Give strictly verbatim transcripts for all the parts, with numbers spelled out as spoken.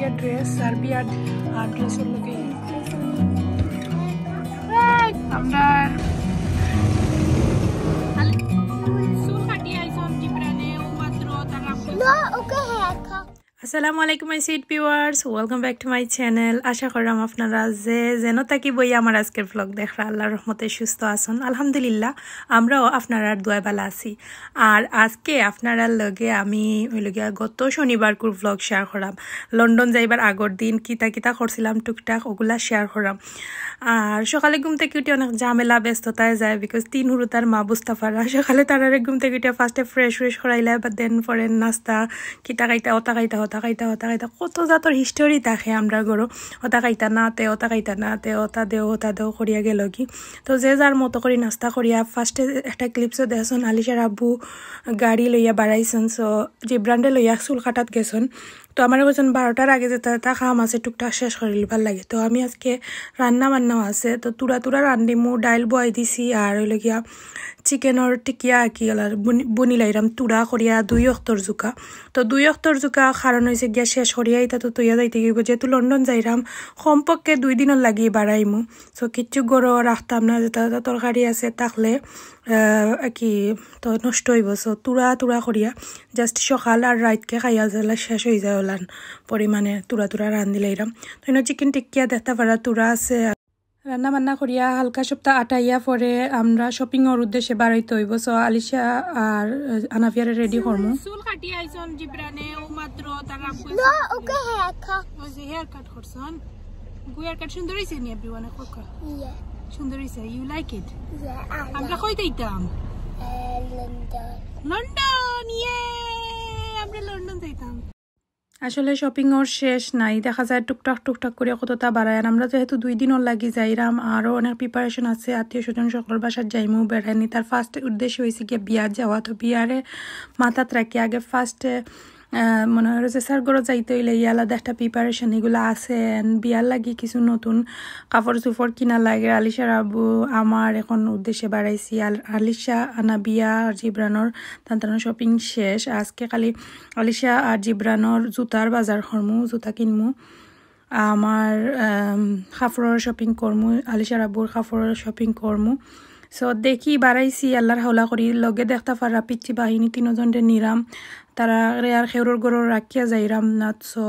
ইয়া ড্রেস আর বিয়ার আর ড্রেসর লগে আমরা চুল কাটিয়া আইছন জিবরানে ও মাত্র তার আব্বু। আসসালামু আলাইকুম my sweet viewers, welcome back to my channel। আশা করলাম আপনারা যে যেন থাকি বই আমার আজকের ব্লগ দেখরা আল্লাহর রহমতে সুস্থ আছন। আলহামদুলিল্লাহ, আমরাও আপনারার দোয়ায় ভালা আছি। আর আজকে আপনারার লগে আমি ওই লগে গত শনিবারকুর ব্লগ শেয়ার করাম। লন্ডন যাইবার আগর দিন কিতা কিতা করছিলাম টুকটাক ওগুলা শেয়ার করাম। আর সকালে ঘুম থাকি উঠি অনেক ঝামেলা ব্যস্ততায় যায়, বিকজ তিন হুরুতার মা বুঝতা পারা। সকালে তারারে ঘুম থাকি উঠে ফার্স্টে ফ্রেশ ফ্রেশ করাইলা, বা দেন পরে নাস্তা, কিতা খাইতা, ওতা খাইতা, হতা খাইতা, হতা খাইতা, কত জাতর হিস্টোরি থাকে আমরার ঘরো। ওতা খাইতা না তে, ওতা খাইতা না তে, ওতা দেও, হতা দেও করিয়া গেলগি। তো যে যার মতো করি নাস্তা করিয়া ফার্স্টে একটা ক্লিপসও দেখছন, আলিশার আব্বু গাড়ি লইয়া বাড়াইছন, সো জিবরানরে লইয়া চুল কাটাত গেছন। তো আমারে কইছন বারোটার আগে যেতা যেতা কাম আছে টুকটাক শেষ করিলিবার লাগি। তো আমি আজকে রান্না বান্নাও আছে, তো তুরা তুরা রান্ধিমু, ডাইল বওয়াই দিছি, আর ওই লগিয়া চিকেনর টিকিয়া আর কি ওলার বুনি লাইরাম তুরা করিয়া দুই অক্তর জুকা। তো দুই অক্তর জুকা কারণ অইছে গিয়া শেষ করিয়া ইতা তো তইয়া যাইতে অইবো, যেহেতু লন্ডন যাইরাম কমপক্ষে দুই দিনর লাগি বাড়াইমু। সো কিচ্ছু ঘরো রাখতাম না, যেতা যেতা তরকারি আছে থাকলে আহ, কি তো নষ্ট অইবো। সো তুরা তুরা করিয়া জাস্ট সকাল আর রাইতকে খাইয়া যেলা শেষ অই যায় ওলান পরিমাণে তুরা তুরা রান্ধিলাইরাম। তো ইনো চিকেন টিকিয়া দেখতা পারা তুরা আছে। রান্না বান্না করিয়া হালকা সপ্তাহ আটাইয়া পরে আমরা শপিংর উদ্দেশ্যে বাড়াইতে অইবো। সো আলিশা আর আনাফিয়ারে রেডি করমু। চুল কাটিয়া আইছন জিবরানে ও মাত্র তার আব্বু। No, okay, haircut. ওই যে হেয়ার কাট করছন। গু হেয়ার কাট সুন্দর অইছে নি এভরিওয়ান? কউক্কা। Yeah, সুন্দর অইছে। You like it? Yeah, I আমরা like, কই যাইতাম? uh, London. লন্ডন। ইয়ে, আমরা লন্ডন যাইতাম। আসলে শপিংর শেষ নাই, দেখা যায় টুকটাক টুকটাক করিয়া কততা বাড়ায়। আর আমরা যেহেতু দুই দিনর লাগি যাইরাম, আরও অনেক প্রিপারেশন আছে, আত্মীয় স্বজন সকলর বাসাত যাইমু বেড়ানি। তার ফার্স্ট উদ্দেশ্য অইছে গিয়া বিয়াত যাওয়া। তো বিয়ারে মাথাত রাখি আগে ফার্স্টে মনে অয় যে স্যার ঘরো যাইতে অইলে ই আলাদা একটা প্রিপারেশন এগুলা আছে। And বিয়ার লাগি কিছু নতুন কাপড় চোপড় কিনা লাগে। আলিশার আব্বু আমার এখন উদ্দেশ্যে বাড়াইছি। আল- আলিশা, আনাবিয়া আর জিবরানর তান তান শপিং শেষ। আজকে খালি আলিশা আর জিবরানর জুতার বাজার করমু, জুতা কিনমু। আমার আম, কাপড়র শপিং করমু, আলিশার আব্বুর কাপড়র শপিং করমু। সো দেখি বাড়াইছি আল্লাহর হাওলা করি, লগে দেখতা পারা পিচ্চি বাহিনী তিনজনরে নিরাম, তারারে আর খেউরর ঘরো রাখিয়া যাইরাম না। সো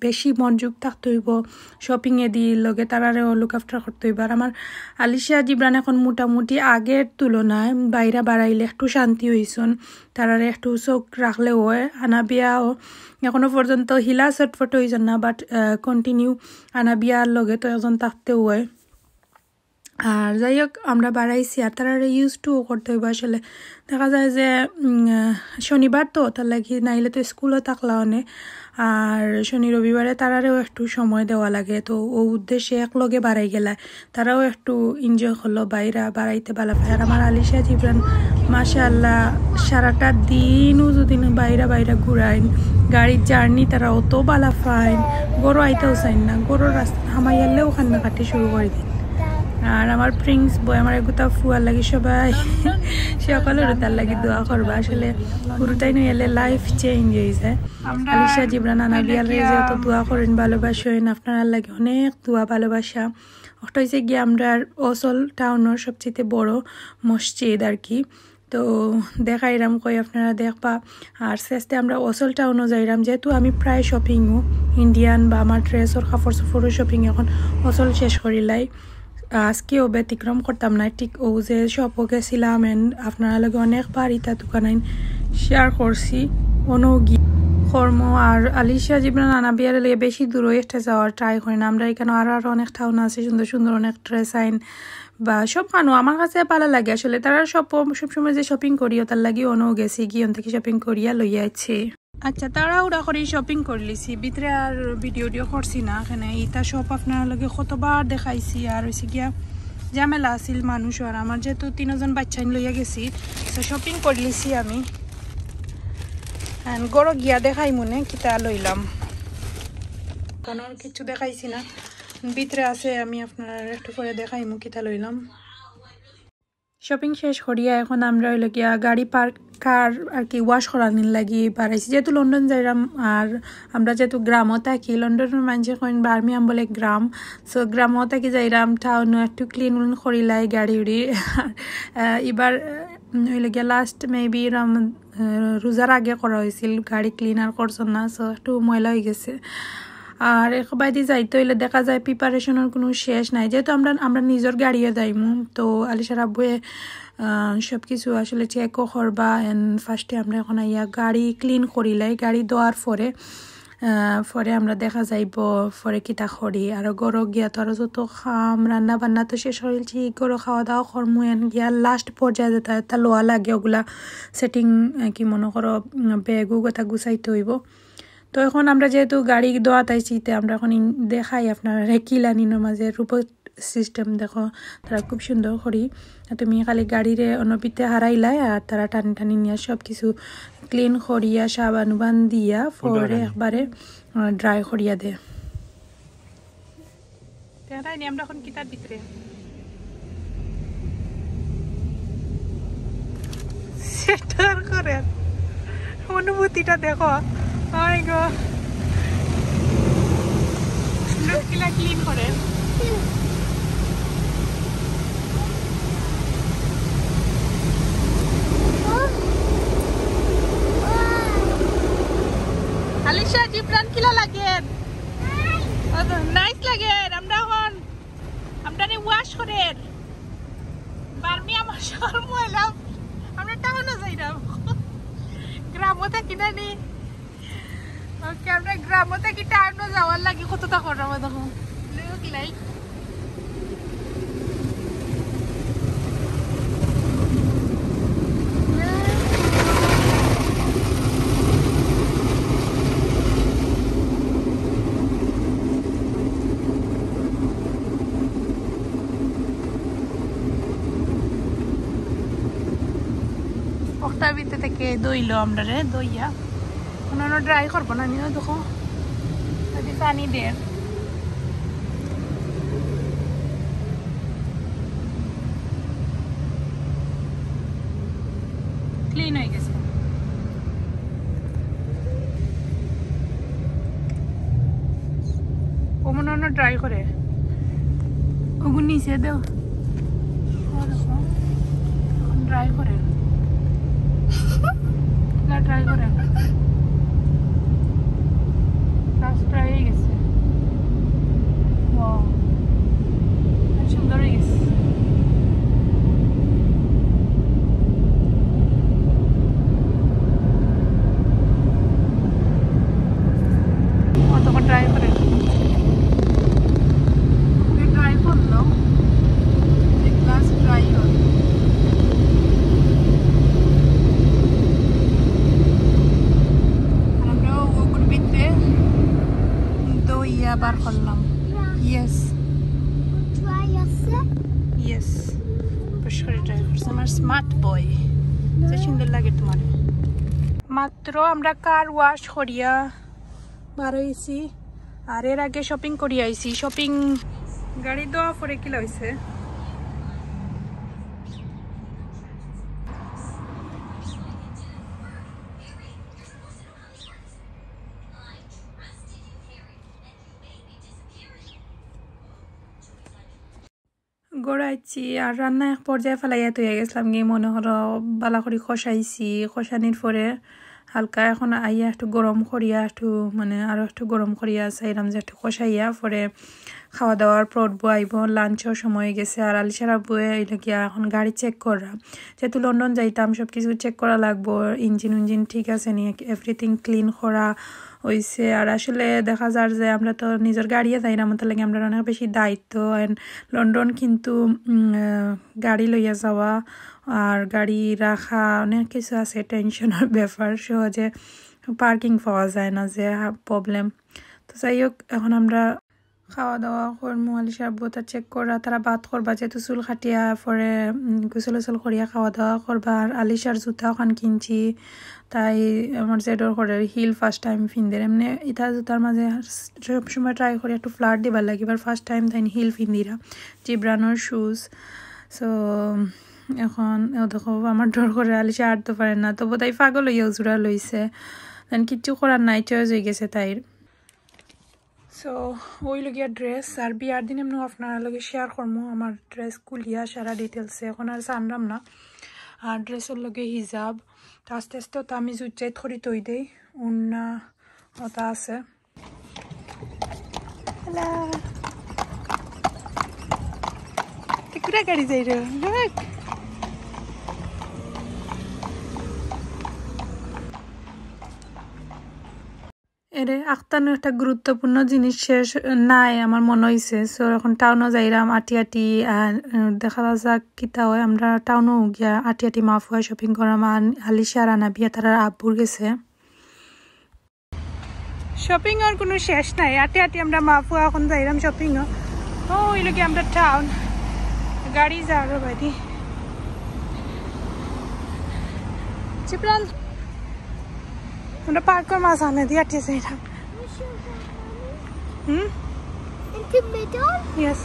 বেশি মনোযোগ থাকতে অইবো শপিং এদি, লগে তারারেও লুক আফটার করতে অইবো। আর আমার আলিশা জিবরান এখন মোটামুটি আগের তুলনায় বাইরা বাড়াইলে একটু শান্তি অইছন, তারারে একটু চোখ রাখলে অয়। আনাবিয়াও এখনো পর্যন্ত হিলা ছটফট অইছন না, বাট কন্টিনিউ আনাবিয়ার লগে তো একজন থাকতে অয়। আর যাই হোক, আমরা বাড়াইছি আর তারারে ইউজ টু করতে অইবো। আসলে দেখা যায় যে উম, আহ, শনিবার তো, তার লাগি নাইলে তো স্কুলও থাকলা অনে। আর শনি রবিবারে তারারেও একটু সময় দেওয়া লাগে, তো ও উদ্দেশ্যে এক লগে বাড়াই গেলায়, তারাও একটু এনজয় করলো। বাইরা বাড়াইতে ভালা পায়। আর আমার আলিশা জিবরান মাশাআল্লাহ সারাটা দিনও যদি বাইরা বাইরা ঘুরাইন, গাড়ির জার্নি তারা অত ভালা পাইন, ঘরো আইতেও চাইন না, ঘরর রাস্তা হামাইয়ালেও কান্নাকাটি শুরু করি দিন। আর আমার প্রিন্স বয়, আমার এগুতা ফুয়ার লাগি সবাই সকলের তার লাগি দোয়া করবা। আসলে হুরুতাইন অইলে লাইফ চেঞ্জ অই যায়। আলিশা জিবরান আনাবিয়ারে যে অত দোয়া করইন, ভালোবাসইন, আপনারার লাগি অনেক দোয়া ভালোবাসা। ওটা অইছে গিয়া আমরার অসল টাউনর সবচেয়ে বড় মসজিদ আর কি। তো দেখাইরাম কই আপনারা দেখবা। আর শেষে আমরা অসল টাউনও যাইরাম, যেহেতু আমি প্রায় শপিংও ইন্ডিয়ান বা আমার ড্রেসর কাপড় চোপড়ও শপিং এখন অসল শেষ করিলাই। আজকেও ব্যতিক্রম করতাম না, ঠিক ও যে শপও গেছিলাম and আপনারার লগে অনেকবার ইতা দোকানাইন শেয়ার করছি। অনো গি কর্ম আর আলিশা জিবরান আনাবিয়ার লগে বেশি দূরও একটা যাওয়ার ট্রাই করি না। আমরা এখানে আরও আরও অনেক টাউন আছে, সুন্দর সুন্দর অনেক ড্রেস আইন বা সব কানো আমার কাছে ভালা লাগে। আসলে তারার সব সবসময় যে শপিং করি, ওটার লাগি অনো গেছি, গিয়ে অন থাকি শপিং করিয়া লইয়া আইছি। আচ্ছা, তাড়াহুড়া করি শপিং করলিছি, ভিতরে আর ভিডিও টিডিও করছি না। এখানে ইতা সব আপনারার লগে কতবার দেখাইছি, আর অইছে গিয়া ঝামেলা আছিল মানুষ, আর আমার যেহেতু তিনজন বাচ্চাইন লইয়া গেছি, তো শপিং করলিছি আমি। And ঘরো গিয়া দেখাইমুনে কিতা লইলাম। কারণ কিছু দেখাইছি না, ভিতরে আছে, আমি আপনারারে একটু পরে দেখাইমু কিতা লইলাম। শপিং শেষ করিয়া এখন আমরা অইলো গিয়া গাড়ি পার্ক, কার আর কি ওয়াশ করানির লাগি বারাইছি। যেহেতু লন্ডন যাইরাম, আর আমরা যেহেতু গ্রামো থাকি, লন্ডনর মানষে কইন বার্মিংহাম বলে গ্রাম। So গ্রামো থাকি যাইরাম, টাউনো একটু ক্লিন উলিন করিলাই গাড়ি উড়ি। আহ, এবার, আহ, অইলো গিয়া লাস্ট মেবি রোজার আগে করা অইছিল, গাড়ি ক্লিন আর করছইন না, so একটু ময়লা অইগেছে। আর একবাদি যাইতে অইলে দেখা যায় প্রিপারেশনর কুনু শেষ নাই, যেহেতু আমরা, আমরা নিজর গাড়িয়ে যাইমু। তো আলিশার আব্বুয়ে, আহ, সব কিছু আসলে চেকও করবা। And ফার্স্টে আমরা এখন আইয়া গাড়ি ক্লিন করিলাই, গাড়ি ধোয়ার পরে, আহ, পরে আমরা দেখা যাইব পরে কিতা করি। আর ঘরো গিয়া তো আরো যত কাম, রান্না বান্না তো শেষ করিলছি, ঘরো খাওয়া দাওয়া করমু, এন গিয়া লাস্ট পর্যায়ে যেটা, এটা লওয়া লাগে, ওগুলা সেটিং, আহ, কি মনে করো, উম, ব্যাগ ওগুলা গুছাইতে অইব। তো এখন আমরা যেহেতু গাড়ি ধোয়াত আইছি, তে আমরা এখন ইন-, দেখাই আপনারারে কিলা নিনর মাঝে রোবট সিস্টেম দেখো, তারা খুব সুন্দর করি। তুমি খালি গাড়িরে অনবিতে হারাইলাই, আর তারা টানি টানি নিয়া সব কিছু ক্লিন করিয়া, সাবান উবান দিয়া, পরে একবারে, আহ, ড্রাই করিয়া দে। তেরাই নি আমরা এখন কিতার ভিতরে? সেটার করে অনুভূতিটা দেখো। I go. লোক কিলা ক্লিন করে। আলিশা, জিবরান কিলা লাগে? নাইস লাগে। আমরা এখন, আমরা নি ওয়াশ করে। বার্মি আমার শহর ময়লা। আমরা টাউনো যাইরাম। গ্রামো থাকি না নি। ওকে, আমরা গ্রামো থাকি টাউনো যাওয়ার লাগি কতটা করবো দেখো। Look like অক্টাবিতে থেকে দইলো আমরারে, দইয়া। কোনো ড্রাই করবো না, নিও দেখো। যদি পানি দের। ক্লিন হয়ে গেছে। ও মনে হয় ড্রাই করে। ওগু নিচে দেও। ও দেখো, এখন ড্রাই করে। না, ড্রাই করে। লাস্ট ড্রাই হয়ে গেছে। ওয়াও, সুন্দর হয়ে গেছে। অতক্ষণ ড্রাই করে। ড্রাই করলো। এক গ্লাস ড্রাই হল। আর আমরা ওগুর ভিতরে দইয়া বার করলাম। ইয়েস। ড্রাই আছে? ইয়েস। বেশ করে ড্রাই করছে আমার স্মার্ট বয়। যে সুন্দর লাগে তোমার। মাত্র আমরা কার ওয়াশ করিয়া বার হইছি, আর এর আগে শপিং করি আইছি। শপিং গাড়ি দেওয়া পরে কিলা হইছে। গড়াইছি আর রান্না এক পর্যায়ে ফেলাইয়া তৈয়া গেছিলাম গিয়ে, মনে করো বালা করি কষাইছি। কষানির পরে হালকা এখন আইয়া একটু গরম করিয়া, একটু মানে আরও একটু গরম করিয়া চাইলাম যে একটু কষাইয়া পরে খাওয়া দাওয়ার পর্ব আইব। লাঞ্চর সময় গেছে। আর আলিশার আব্বুয়ে এই লাগিয়া এখন গাড়ি চেক করা, যেহেতু লন্ডন যাইতাম সব কিছু চেক করা লাগবো, ইঞ্জিন উঞ্জিন ঠিক আছে নি, এভরিথিং ক্লিন করা হইছে। আর আসলে দেখা যার যে আমরা তো নিজের গাড়িয়ে যাই না, আমাদের লাগে আমরা অনেক বেশি দায়িত্ব। And লন্ডন কিন্তু, উম, আহ, গাড়ি লইয়া যাওয়া আর গাড়ি রাখা অনেক কিছু আছে, টেনশনের ব্যাপার। সহজে পার্কিং পাওয়া যায় না, যে প্রবলেম। তো যাই হোক, এখন আমরা খাওয়া দাওয়া করমু। আলিশার আব্বু তা চেক করা, তারা ভাত করবা, যেহেতু চুল কাটিয়া পরে, উম, গোসল গোসল করিয়া খাওয়া দাওয়া করবা। আর আলিশার জুতা ওখান কিনছি, তাই আমার যে ডর করে হিল ফার্স্ট টাইম ফিন্দের। এমনি ইতা জুতার মাঝে সব সময় ট্রাই করি একটু ফ্ল্যাট দিবার লাগি, এবার ফার্স্ট টাইম তাই হিল ফিন্দিরা, জিব্রানোর শুজ। সো এখন ও দেখো, আমার ডর করে, আলিশা আটতে পারে না, তো বোধহয় পাগল অইয়া জোড়া লইছে। দেন কিচ্ছু করার নাই, চয়েস অই গেছে তাইর। সো ওই লগিয়া ড্রেস, আর বিয়ার দিন এমনি আপনারার লগে শেয়ার করমু আমার ড্রেস খুলিয়া সারা ডিটেলসে। এখন আর সানরাম না, আর ড্রেসর লগে হিজাব। তো আস্তে আস্তে তো আমি জুচ্চাইত করি তৈ দেই, উন্না ওটা আছে। হ্যালো। তুই কুড়া গাড়ি যাই রে? Look. এরে, আখতানো একটা গুরুত্বপূর্ণ জিনিস শেষ নাই আমার মনে হইছে। সো এখন টাউনও যাইরাম আটি আটি, আর, আহ, দেখা যাক কিতা হয়। আমরা টাউনও গিয়া আটি আটি মাফুয়া শপিং করাম, আর আলিশা আর আনাবিয়া তারার আব্বুর গেছে। শপিং আর কোনো শেষ নাই, আটি আটি আমরা মাফুয়া এখন যাইরাম শপিং। ও, ওই লোকে আমরা টাউন, গাড়ি যাবে বাড়ি। চিপরান, আমরা পার্কর মাঝখানে দিয়া আটি যাইরাম। হুম? In the middle? Yes.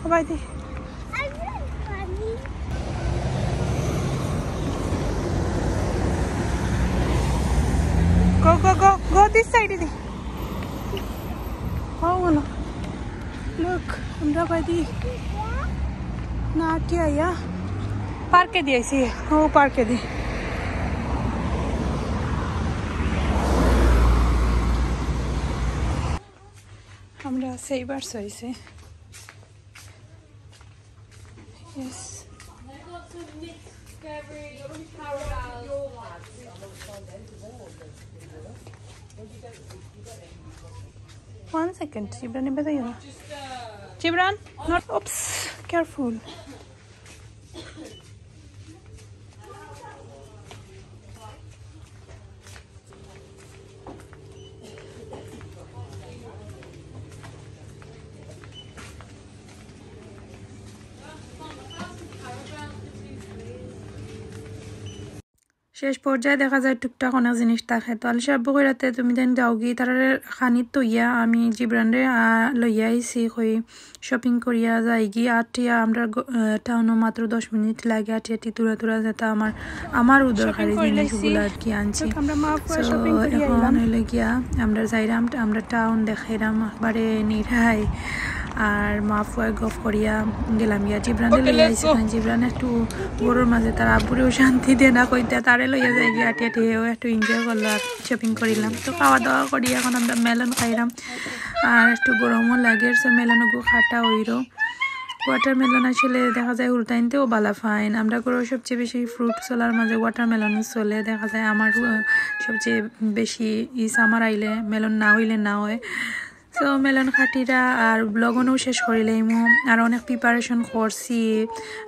ও বাড়ি। I want bunny. Go, go, go, go this side. Oh, no. Look, আমরা বাড়ি। না, আটি আইয়া। পার্কে দিয়েছি, ও পার্কে দি। আমরা সেভার্স হয়েছে। Yes. One second, Gibran, এবার যাইও না। Gibran, not, oops, careful. শেষ পর্যায়ে দেখা যায় টুকটাক অনেক জিনিস থাকে। তো আলিশা আব্বু কইরা তে তুমি দেন যাওগি, তারারে খানিত তইয়া আমি জিবরানরে, আহ, লইয়া আইছি, কই শপিং করিয়া যাইগি। আটিয়া আমরা গ-, আহ, টাউনও মাত্র দশ মিনিট লাগে আটি আটি তুরা তুরা যেটা আমার, আমারও শপিং দরকারি করে জিনিসগুলো লইছি। আর কি আনছি। তো আমরা মা পুয়া তো শপিং করিয়া এখন আইলাম। হইলো গিয়া আমরা যাইরাম, আমরা টাউন দেখাইরাম একবারে নিরাই। আর মা পুয়া গফ করিয়া গেলাম গিয়া। জিবরানরে ওকে, লইয়া let's আইছি, go। কারণ জিবরান একটু গরুর মাঝে তার আব্বুরেও শান্তি দেয় না কইতে, তারে লইয়া যাই গিয়া আটি আটি, হেও একটু এনজয় করলো আর শপিং করিলাম। তো খাওয়া দাওয়া করি এখন আমরা মেলন খাইলাম, আর একটু গরমও লাগে, সো মেলন গু খাটা হইরো। ওয়াটারমেলন আসলে দেখা যায় হুরুতাইনতেও বালা ফাইন। আমরা গরু সবচেয়ে বেশি ফ্রুট চলার মাঝে ওয়াটারমেলন চলে, দেখা যায় আমার, আহ, সবচেয়ে বেশি ই সামার আইলে মেলন না হইলে না হয়। তো মেলন খাটিরা আর ব্লগও শেষ করিলাইমু। আর অনেক প্রিপারেশন করছি,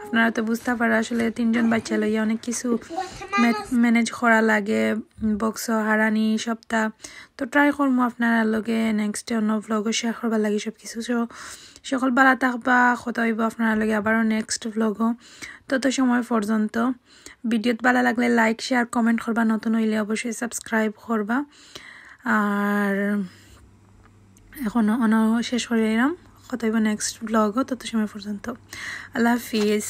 আপনারা তো বুঝতে পারা আসলে তিনজন বাচ্চা লইয়া অনেক কিছু ম্যা-, ম্যানেজ করা লাগে, বক্স হারানি সপ্তাহ। তো ট্রাই করমু আপনারা লগে নেক্সট অন্য ব্লগও শেয়ার করবার লাগি সব কিছু। So, সকল বালা থাকবা, কথা হইব আপনারা লগে আবারও নেক্সট ব্লগও। তত সময় পর্যন্ত ভিডিওত বালা লাগলে লাইক, শেয়ার, কমেন্ট করবা, নতুন হইলে অবশ্যই সাবস্ক্রাইব করবা। আর এখন অন শেষ করে এলাম, কথা হইব নেক্সট ব্লগও। তত সময় পর্যন্ত আল্লাহ হাফিজ।